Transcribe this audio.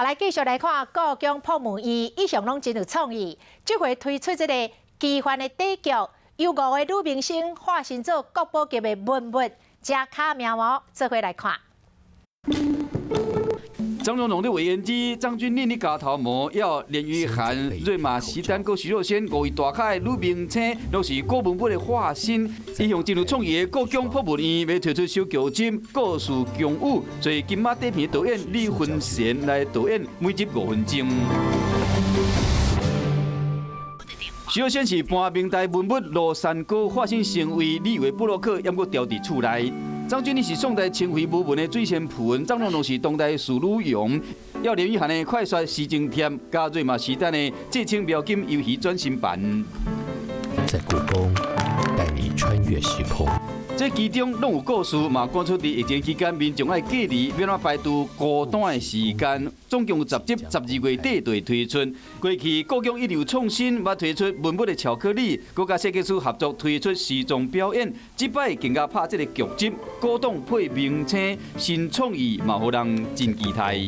好，來繼續來看故宮博物院，一向攏真有創意，這回推出這個奇幻的短劇，由五個女明星化身做國寶級的文物，真巧妙哦！做伙來看。張榮榮的魏延之、張鈞甯的加頭毛，要連俞涵、瑞瑪席丹、閣徐若瑄五位大咖的女明星，攏是古文物的化身。一向真有創意的故宮博物院，欲推出小劇集《故事宮舞》，做金馬短片導演李芬賢來導演，每集5分鐘。徐若瑄是扮明代文物羅山哥，化身成為李維布洛克，猶閣牢佇厝內。張鈞甯是宋代清妃武門的水仙盆，張榮榮是當代仕女俑，要連俞涵的快雪時晴帖，佮瑞瑪席丹的浙清描金魷魚轉身盤。在故宮帶你穿越時空。這其中攏有故事，嘛講出佇疫情期間，民眾愛隔離，欲按怎排除孤單的時間。總共有10集，12月底就會推出。過去故宮一直有創新，捌推出文物的巧克力，閣佮設計師合作推出時裝表演。這擺更加拍這個劇集，古董配明星，新創意嘛，予人真期待。